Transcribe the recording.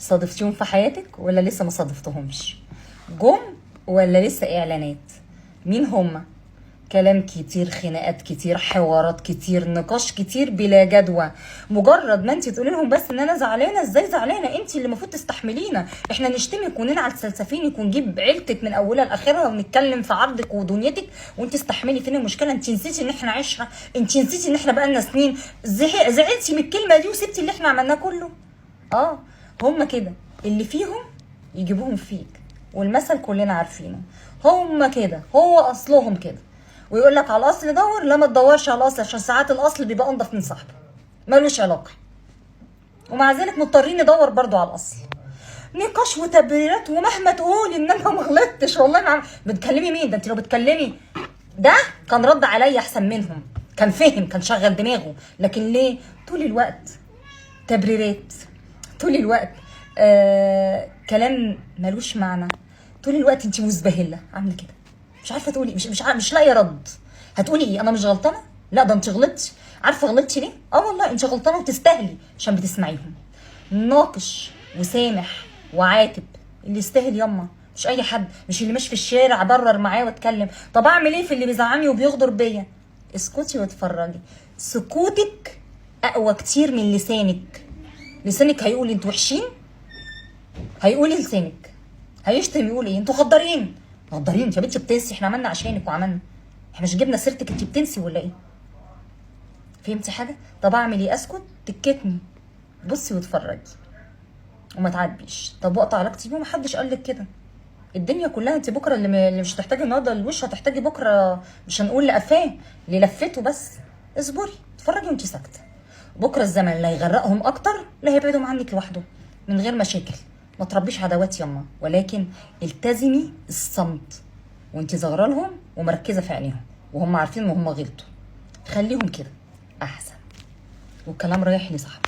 صادفتيهم في حياتك ولا لسه ما صادفتهمش؟ جم ولا لسه اعلانات؟ مين هم؟ كلام كتير، خناقات كتير، حوارات كتير، نقاش كتير بلا جدوى. مجرد ما انت تقولي لهم بس ان انا زعلانة، ازاي زعلانة؟ انت اللي المفروض تستحملينا، احنا نشتمك وننعل سلسفينك ونجيب عيلتك من اولها لاخرها ونتكلم في عرضك ودنيتك وانت استحملي. فين المشكلة؟ انت نسيتي ان احنا عشرة، انت نسيتي ان احنا بقالنا سنين، زعلتي من الكلمة دي وسبتي اللي احنا عملناه كله. هم كده، اللي فيهم يجيبوهم فيك، والمثل كلنا عارفينه. هم كده، هو اصلهم كده. ويقول لك على الاصل دور، لا ما تدورش على الاصل، عشان ساعات الاصل بيبقى انضف من صاحبه، ملوش علاقة. ومع ذلك مضطرين ندور برضو على الاصل. نقاش وتبريرات، ومهما تقولي ان انا ما غلطتش والله ما بتكلمي مين ده؟ انت لو بتكلمي ده كان رد عليا احسن منهم، كان فهم، كان شغل دماغه. لكن ليه طول الوقت تبريرات، طول الوقت كلام ملوش معنى، طول الوقت انت مزبهله عامله كده، مش عارفه تقولي، مش لاقيه رد. هتقولي ايه؟ انا مش غلطانة؟ لا ده انت غلطتي. عارفه غلطتي ليه؟ والله انت غلطانة وتستاهلي، عشان بتسمعيهم. ناقش وسامح وعاتب اللي يستاهل ياما، مش اي حد، مش اللي ماشي في الشارع برر معاه واتكلم. طب اعمل ايه في اللي بيزعلني وبيغدر بيا؟ اسكتي واتفرجي. سكوتك اقوى كتير من لسانك. لسانك هيقول انتوا وحشين، هيقول لسانك، هيشتم، يقول ايه؟ انتوا غدارين، غدارين يا بنتي، بتنسي احنا عملنا عشانك وعملنا، احنا مش جبنا سيرتك، انت بتنسي ولا ايه؟ فهمتي حاجة؟ طب اعمل ايه؟ اسكت؟ تكتني، بصي واتفرجي وما تعاتبيش. طب وقت علاقتي بيه محدش قال لك كده. الدنيا كلها انت بكره اللي مش هتحتاجي النهارده الوش هتحتاجي بكره، مش هنقول لقفاه، للفته بس. اصبري، اتفرجي وانت ساكته. بكره الزمن لا يغرقهم اكتر، لا هيبعدهم عنك لوحده من غير مشاكل. ما تربيش عداوات يما، ولكن التزمي الصمت وانت زغره لهم ومركزه في عينيهم وهم عارفين ان هم غلطوا. خليهم كده احسن. والكلام رايح لصاحبه.